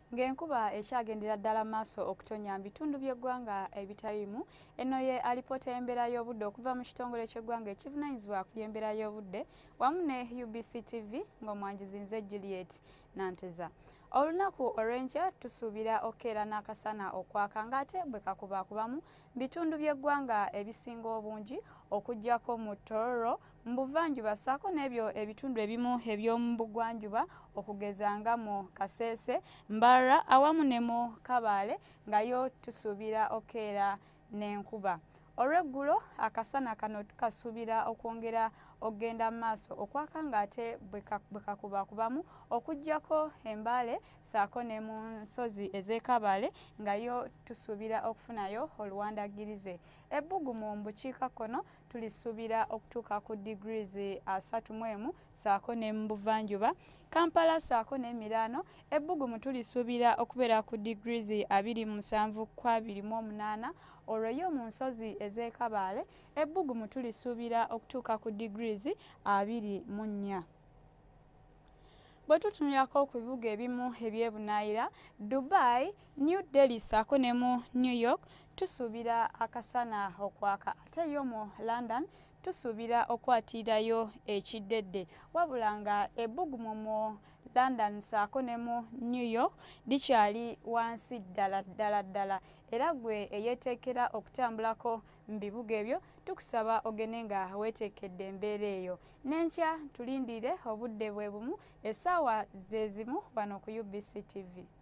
Ng'enkuba ekyagendera ddala maaso okutonya mu bitundu by'eggwanga ebitaliimu, eno ye alipoota y'embeera y'obudde okuva mu kitongole ky'eggwanga ekivunaanyizibwa ku y'embeera y'obudde wamu ne UBC TV, ng'omwanjuzi nze Juliet Nanteza. Olunaku olw'enkya tusuubira okukeera n'akasana okwaka, ng'ate bwe kakubaakubamu bitundu by'eggwanga ebisinga obungi okuggyako mu Tororo mu buvanjuba ssaako n'ebyo ebitundu ebimu eby'omu bugwanjuba okugeza nga mu Kasese, Mbarara awamu ne mu Kabaale, nga yo tusuubira okukeera n'enkuba. Olw'eggulo akasana kano tukasuubira okwongera okugenda mu maaso okwaka, ng'ate bwe kakubaakubamu okuggyako Embaale ssaako ne mu nsozi ez'e Kabaale, nga yo tusuubira okufunayo oluwandagirize. Ebbugumu mu bukiikakkono tulisuubira okutuuka ku degrees 31 ssaako ne mu buvanjuba. Kampala ssaako n'emiraano ebbugumu tulisuubira okubeera ku degrees 27 ku 28. Olwo yo mu nsozi ez'e Kabaale ebbugumu tulisuubira okutuuka ku degrees 24. Bwe tutunulako ku bibuga ebimu eby'ebunaayira, Dubai, New Delhi ssaako ne mu New York tusuubira akasana okwaka, ate yo mu London tusuubira okwatirirayo ekiddedde, wabula nga ebbugumu mu London ssaako ne mu New York likyali wansi ddala ddala ddala. Era gwe eyeeteekera okutambulako mu bibuga ebyo, tukusaba ogende nga weeteekedde embeera eyo. N'enkya tulindire obudde bwe bumu, essaawa ze zimu, wano ku UBC TV.